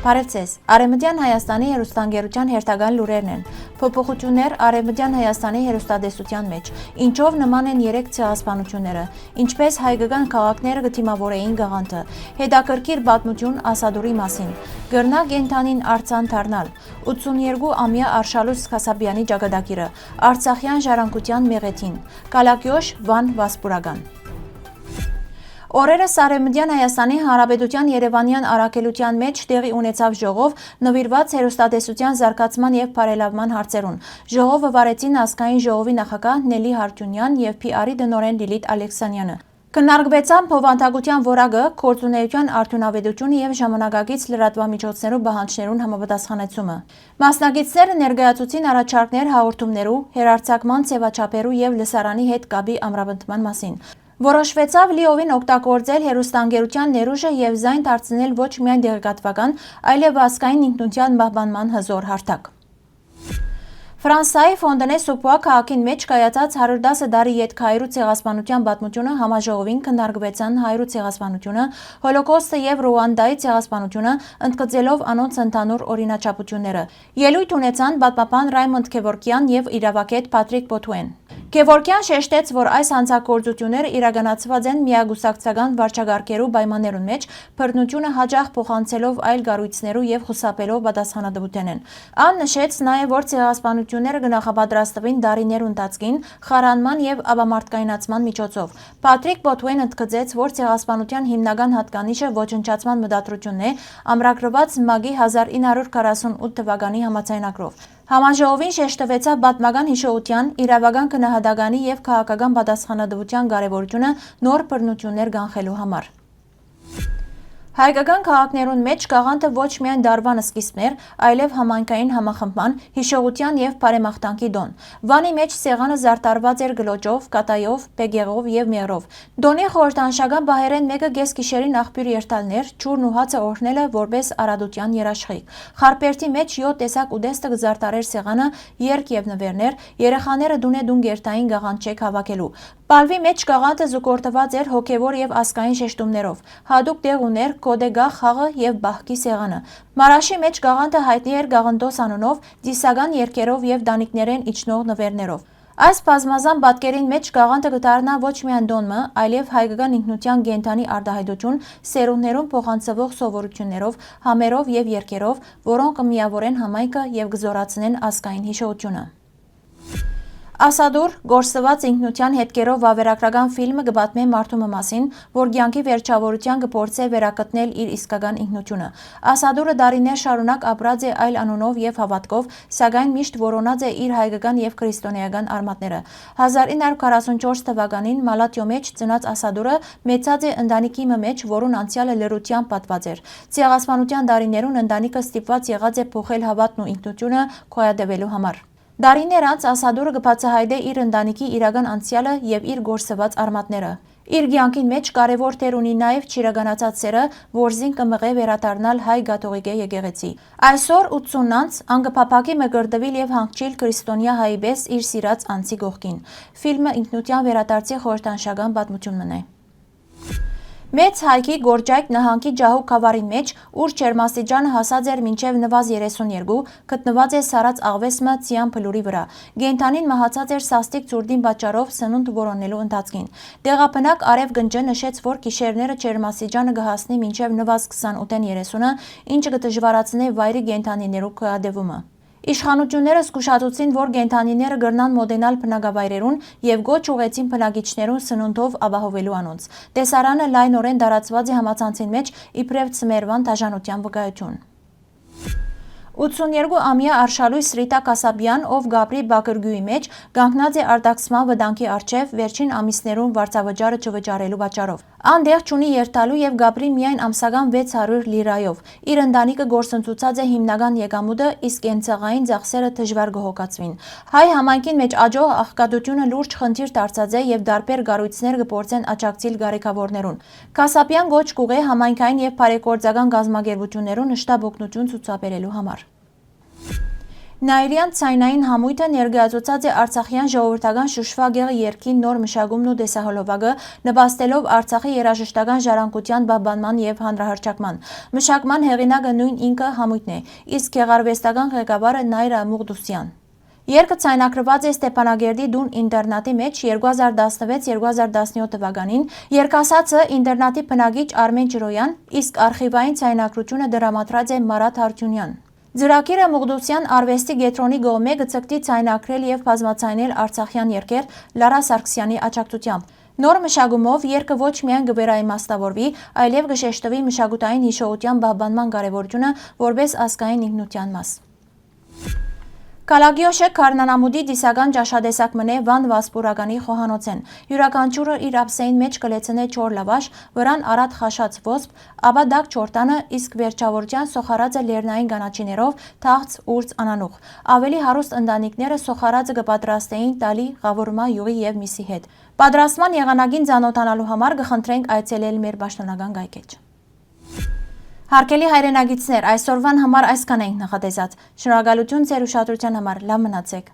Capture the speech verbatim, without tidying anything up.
Բարեւ ձեզ։ Արեւմտեան Հայաստանի հեռուստաընկերութեան հերթական լուրերն են։ Փոփոխութիւններ Արեւմտեան Հայաստանի հեռուստատեսութեան մէջ։ Ինչո՞վ նման են երեք ցեղասպանութիւնները, ինչպէս հայկական քաղաքները կը դիմաւորէին գաղանդը։ Հետաքրքիր պատմութիւն Ասադուրի մասին։ Կրնայ կենդանին արձան դառնալ։ Ութսուններկու ամեայ Արշալոյս Քասապեանի ճակատագիրը, Արցախեան ժառանգութեան մեղեդին, Կալակիոշ, Վան, Վասպուրական։ Օրերս Արեւմտեան Հայաստանի Հանրապետութեան Երեւանեան առաքելութեան մէջ տեղի ունեցաւ ժողով նուիրուած հեռուստատեսութեան զարգացման եւ բարելաւման հարցերուն։ Ժողովը վարեցին ազգային ժողովի նախագահ Նելի Հարթունեան եւ Փի Արի տնօրէն Լիլիթ Ալեքսանյանը։ Քննարկուեցան բովանդակութեան որակը, գործունէութեան արդիւնաւետութիւնը եւ ժամանակակից լրատուամիջոցներու պահանջներուն համապատասխանեցումը։ Մասնակիցները ներկայացուցին առաջարկներ հաղորդումներու, հեռարձակման ձեւաչափերու եւ լսարանի հետ կապի ամրապնդման մասին։ Որոշուեցաւ լիովին օգտագործել հեռուստաընկերութեան ներուժը եւ զայն դարձնել ոչ միայն տեղեկատուական, այլեւ ազգային ինքնութեան պահպանման հզօր հարթակ։ Ֆրանսայի Ֆոնտենե Սուպուա քաղաքին մէջ կայացած հարիւր տասը տարի ետք հայերու ցեղասպանութեան պատմութիւնը համաժողովին քննարկուեցան հայերու ցեղասպանութիւնը, Հոլոկոստը եւ Ռուանդայի ցեղասպանութիւնը, ընդգծելով անոնց ընդհանուր օրինաչափութիւնները։ Ելոյթ ունեցան պատմաբան Ռայմոնդ Քեվորկեան եւ իրաւագէտ Փատրիկ Պոթուեն։ Քեվորկեան շեշտեց, որ այս յանցագործութիւնները իրականացուած են միակուսակցական վարչակարգերու պայմաններուն մէջ, բռնութիւնը յաճախ փոխանցելով այլ կառոյցներու եւ խուսափելով պատասխանատուութենէն։ Ան նշեց նաեւ, որ ցեղասպանութիւնները կը նախապատրաստուին տարիներու ընթացքին խարանման եւ ապամարդկայնացման միջոցով։ Փատրիկ Պոթուեն ընդգծեց, որ ցեղասպանութեան հիմնական յատկանիշը ոչնչացման մտադրութիւնն է, ամրագրուած մագի հազար ինը հարիւր քառասուն ութ թուականի համաձայնագրով։ Համաժողովին շեշտուեցաւ պատմական յիշողութեան, իրաւական գնահատականի եւ քաղաքական պատասխանատուութեան կարեւորութիւնը նոր բռնութիւններ կանխելու համար։ Հայկական քաղաքներուն մէջ գաղանդը ոչ միայն տարուան սկիզբն էր, այլեւ համայնքային համախմբման, յիշողութեան եւ բարեմաղթանքի տօն։ Վանի մէջ սեղանը զարդարուած էր գլոճով, կատայով, պեկեղով եւ մեղրով։ Տօնի խորհրդանշական պահերէն մէկը կէս գիշերին աղբիւր երթալն էր, ջուրն ու հացը օրհնելը որպէս առատութեան երաշխիք։ Խարբերդի մէջ եօթ տեսակ ուտեստը կը զարդարէր սեղանը, երգ եւ նուէրներ, երեխաները տունէ տուն կ'երթային գաղանջէք հաւաքելու։ Պալուի մէջ գաղանդը զուգորդուած էր հոգեւոր եւ ազգային շեշտումներով։ Յատուկ տեղ ունէր Կոտեգա խաղը եւ Պահքի սեղանը։ Մարաշի մէջ գաղանդը յայտնի էր Գաղնդոս անունով, ծիսական երգերով եւ տանիքներէն իջնող նուէրներով։ Այս բազմազան պատկերին մէջ գաղանդը կը դառնայ ոչ միայն տոն մը, այլեւ հայկական ինքնութեան կենդանի արտայայտութիւն, սերունդներուն փոխանցուող սովորութիւններով, համերով եւ երգերով, որոնք կը միաւորեն համայնքը եւ կը զօրացնեն ազգային յիշողութիւնը։ Ասադուր, կորսուած ինքնութեան հետքերով վաւերագրական ֆիլմը կը պատմէ մարդու մը մասին, որ կեանքի վերջաւորութեան կը փորձէ վերագտնել իր իսկական ինքնութիւնը։ Ասադուրը տարիներ շարունակ ապրած է այլ անունով եւ հաւատքով, սակայն միշտ որոնած է իր հայկական եւ քրիստոնէական արմատները։ Հազար ինը հարիւր քառասուն չորս թուականին Մալաթիոյ մէջ ծնած Ասադուրը մեծած է ընտանիքի մը մէջ, որուն անցեալը լռութեան պատուած էր։ Ցեղասպանութեան տարիներուն ընտանիքը ստիպուած եղած է փոխել հաւատքն ու ինքնութիւնը գոյատեւելու համար։ Տարիներ անց Ասադուրը կը բացայայտէ իր ընտանիքի իրական անցեալը եւ իր կորսուած արմատները։ Իր կեանքին մէջ կարեւոր դեր ունի նաեւ չիրականացած սէրը, որ զինք կը մղէ վերադառնալ հայ կաթողիկէ եկեղեցի։ Այսօր, ութսուն անց, ան կը փափաքի մկրտուիլ եւ հանգչիլ քրիստոնեայ հայի պէս իր սիրած անձի կողքին։ Ֆիլմը ինքնութեան վերադարձի խորհրդանշական պատմութիւն մըն է։ Մեծ Հայքի Գորջայք նահանգի Ջահուկ գաւառին մէջ, ուր ջերմաստիճանը հասած էր մինչեւ նուազ երեսուն երկու, գտնուած է սառած աղուէս մը Ծիան բլուրի վրայ։ Կենդանին մահացած էր սաստիկ ցուրտին պատճառով սնունդ որոնելու ընթացքին։ Տեղաբնակ Արեւ Կնճը նշեց, որ գիշերները ջերմաստիճանը կը հասնի մինչեւ նուազ քսանութ երեսունը, ինչը կը դժուարացնէ վայրի կենդանիներու գոյատեւումը։ Իշխանութիւնները զգուշացուցին, որ կենդանիները կրնան մօտենալ բնակավայրերուն եւ կոչ ուղղեցին բնակիչներուն սնունդով ապահովելու անոնց։ Տեսարանը լայնօրէն տարածուած է համացանցին մէջ իբրեւ ձմեռուան դաժանութեան վկայութիւն։ Ութսուն երկու ամեայ արշալոյս Ռիտա Քասապեան, ով կ'ապրի Բաքրկիոյի մէջ, կանգնած է արտաքսման վտանգի առջեւ, վերջին ամիսներուն վարձավճարը չվճարելու պատճառով։ Ան տեղ չունի երթալու եւ կ'ապրի միայն ամսական վեց հարիւր լիրայով։ Իր ընտանիքը կորսնցուցած է հիմնական եկամուտը, իսկ կենցաղային ծախսերը դժուար կը հոգացուին։ Հայ համայնքին մէջ աճող աղքատութիւնը լուրջ խնդիր դարձած է եւ տարբեր կառոյցներ կը փորձեն աջակցիլ կարիքաւորներուն։ Քասապեան կոչ կ'ուղղէ համայնքային եւ բարեգործական կազմակերպութիւններուն շտապ օգնութիւն ցուցաբերելու համար։ Նայիրեան ձայնային համոյթը ներկայացուցած է արցախեան ժողովրդական Շուշվա գեղը երգին նոր մշակումն ու տեսահոլովակը, նպաստելով Արցախի երաժշտական ժառանգութեան պահպանման եւ հանրահռչակման։ Մշակման հեղինակը նոյն ինքը համոյթն է, իսկ գեղարուեստական ղեկավարը Նայրա Մուղդուսեան։ Երգը ձայնագրուած է Ստեփանակերտի տուն ինտերնատի մէջ երկու հազար տասնվեց երկու հազար տասնեօթ թվականին, երգասացը ինտերնատի բնակիչ Արմէն Ճիրոյեան, իսկ արխիվային ձայնագրութիւնը դրամատրած է Մարաթ Արտիւնեան։ Ծրագիրը Մուղդուսեան արուեստի կեդրոնի կողմէ կը ձգտի ձայնագրել եւ բազմաձայնել արցախեան երգեր Լարա Սարգսեանի աջակցութեամբ։ Նոր մշակումով երգը ոչ միայն կը վերաիմաստաւորուի, այլեւ կը շեշտուի մշակութային յիշողութեան պահպանման կարեւորութիւնը որպէս ազգային ինքնութեան մաս։ Կալագիոշը Գառնանամուտի դիսական ճաշատեսակ մըն է Վան Վասպուրականի խոհանոցէն։ Իւրաքանչիւրը իր ափսեին մէջ կը լեցնէ չոր լաւաշ, վրան առատ խաշած ոսպ, ապա տաք չորտանը, իսկ վերջաւորութեան սոխարածը լեռնային կանաչիներով, թաղց, ուրց, անանուխ։ Աւելի հարուստ ընտանիքները սոխարածը կը պատրաստէին տալի, ղաւուրմայ, իւղի եւ միսի հետ։ Պատրաստման եղանակին ծանօթանալու համար կը խնդրենք այցելել մեր պաշտօնական կայքէջ։ Հարգելի հայրենակիցներ, այսօրուան համար այսքան ենք նախատեսած։ Շնորհակալութիւն ձեր ուշադրութեան համար, լաւ մնացէք։